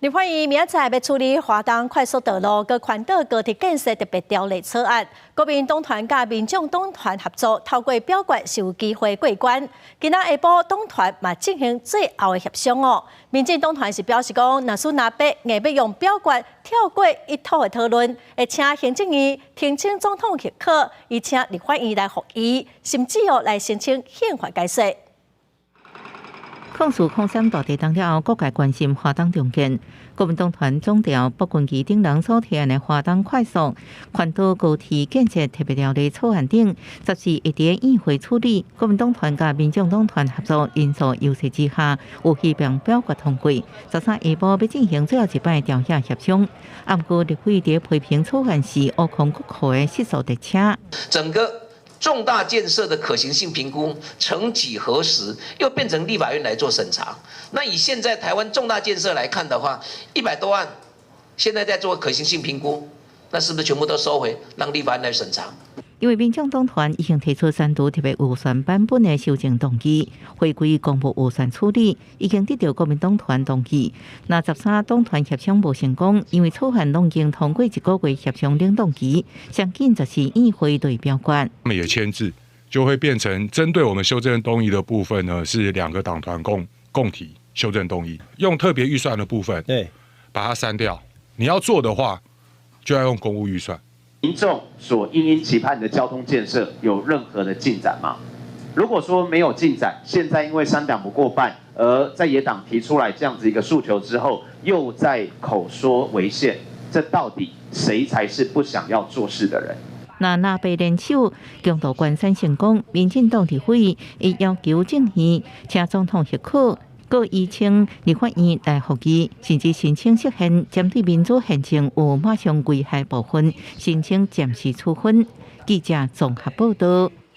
立法院明仔載欲處理華東快速道路佮環島高鐵建設特別條例草案，國民黨團佮民眾黨團合作，透過表決是有機會過關。今仔下晡黨團嘛進行最後的協商哦。民進黨團是表示講，若是藍白硬欲用表決跳過一討的討論，會請行政院呈請總統核可，伊請立法院來復議，甚至哦來申請憲法解釋。04/03大地震了後，各界關心花東重建。國民黨團總召傅崑萁等人所提案的花東快速環島高鐵建設特別條例草案等，十四會佇院會處理。國民黨團佮民眾黨團合作人數優勢之下，有希望表決通過。13下晡欲進行最後一擺朝野協商，毋過立委佇批評草案是烏空國庫的失速列車。整個重大建設的可行性評估，曾幾何時又變成立法院來做審查？那以現在台灣重大建設來看的話，100多案，現在在做可行性評估，那是不是全部都收回，讓立法院來審查？因為民眾黨團已經提出刪除特別預算版本的修正動議，回歸公務預算處理，已經得到國民黨團同意。若13黨團協商無成功，因為草案攏已經通過一個月協商冷凍期，上緊14院會對表決。他們也簽字，就會變成針對我們修正動議的部分呢，是兩個黨團共提修正動議，用特別預算的部分，把它刪掉。你要做的話，就要用公務預算。民眾所殷殷期盼的交通建設有任何的進展嗎？如果說沒有進展，現在因為三黨不過半，而在野黨提出來這樣子一個訴求之後，又在口說違憲，這到底誰才是不想要做事的人？若藍白聯手共渡關山成功，民進黨立委會要求政院請總統核可，閣移請立法院來復議，甚至申請釋憲，針對民主憲政有馬上危害部分，申請暫時處分。記者綜合報道。